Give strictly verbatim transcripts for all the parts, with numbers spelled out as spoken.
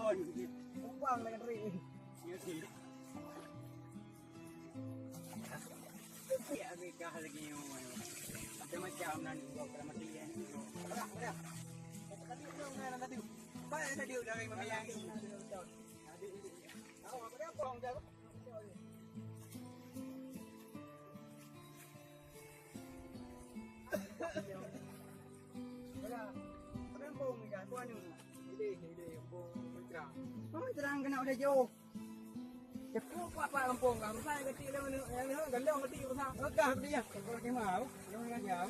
Kupang dengan ri. Ya, sih. Ya, gagah lagi. Macam-macam nan juga, mati ya. Berat, berat. Tadi udah, tadi. Baik, tadi udah, tadi. Tahu apa dia, Bang? Terang kena udah jauh. Cepu pak pak kampung kah? Rusak yang kecil dia mana? Yang ni kan gandong kecil rusak. Gagah dia. Kalau kemau, dia mengajar.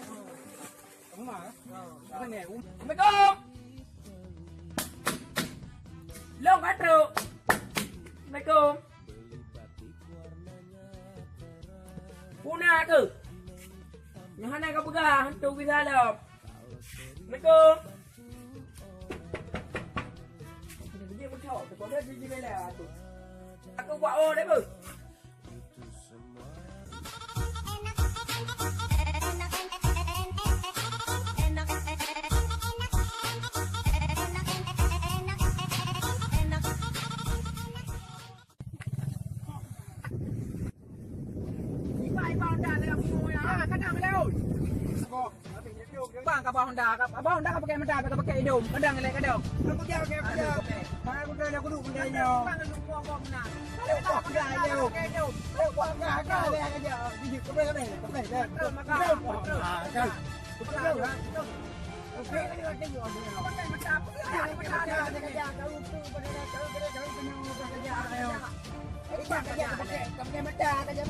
Assalamualaikum. Long ka trok. Assalamualaikum. Puna ke? Nyoe hana ka peugah hantu gisa lom. Assalamualaikum. Aku buat oh deh, Bu. Bang, ka bah Honda, ka bah Honda ka pakai mata, ka pakai idong, kadang lé kadang. Aku dia pakai, pakai. Mana aku dah aku duduk benda nyo. Bang, lu buang, buang, buang. Kalau tak pakai idong. Kalau tak pakai idong. Kalau tak pakai idong. Jijik, kepala, kepala, kepala. Betul, maka. Betul. Ah, kan. Betul, betul. Pakai mata, pakai mata.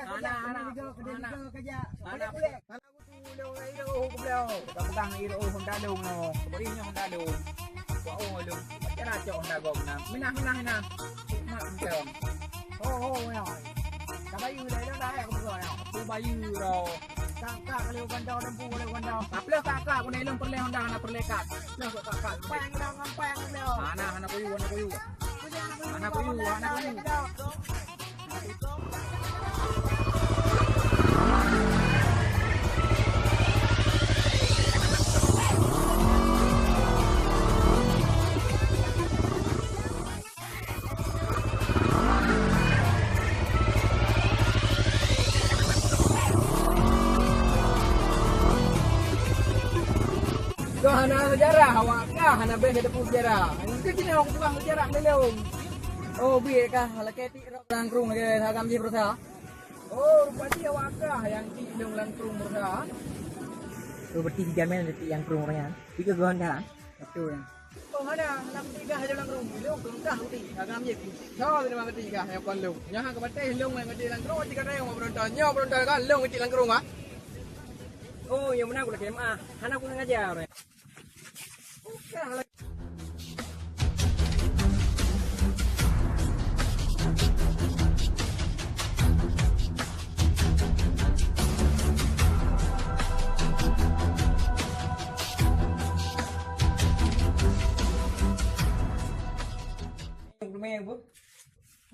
Anak, anak, anak. Anak, anak. Anak. Pegang-pegang iroh Honda lôn nyoe. Beri nyoe Honda lôn. Wah, oh, lôn. Macam mana cok Honda gom na? Minah, minah, minah. Mak macam. Ho, ho, nyoe. Ka bayu dah, dah, dah, aku peugah nyoe. Aku bayu dah. Kakak kalau ganda, dempu kalau ganda. Apalah kakak, aku nak ilong perleh Honda, nak perleh kat. Nah, kakak. Payang dah, payang dah. Hana, hana kuyu, hana kuyu. Hana kuyu, hana kuyu. Kau hana sejarah, awak kah hana beh ka teupeu sejarah. Engkau cina aku peugah sejarah lelong. Oh, biar kah, lakée tik rot langkrung lagée hagam jih berusaha. Oh, berarti awak kah yang tik lông langkrung berusaha? Oh, berarti si Jamil ada tik langkrung rupanya. Tiga gua dah. Betul. Oh, hana, nak tik gah ada langkrung. Lông keu kah uti, hagam jih. Kau kena mati gah yang kon lông. Nyaha ke batai lông yang ada langkrung, tiga ada yang mau berontak. Nyawa berontak kan, lông tik langkrung ah. Oh, yang mana aku lagi M A. Hana aku sengaja.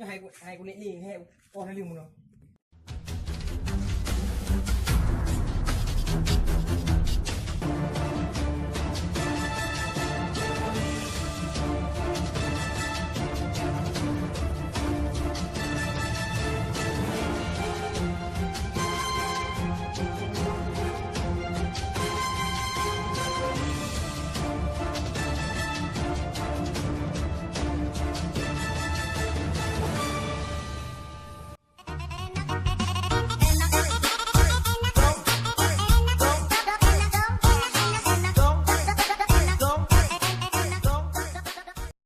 Hai, hai kulit ni, hai. Oh, lalu mana?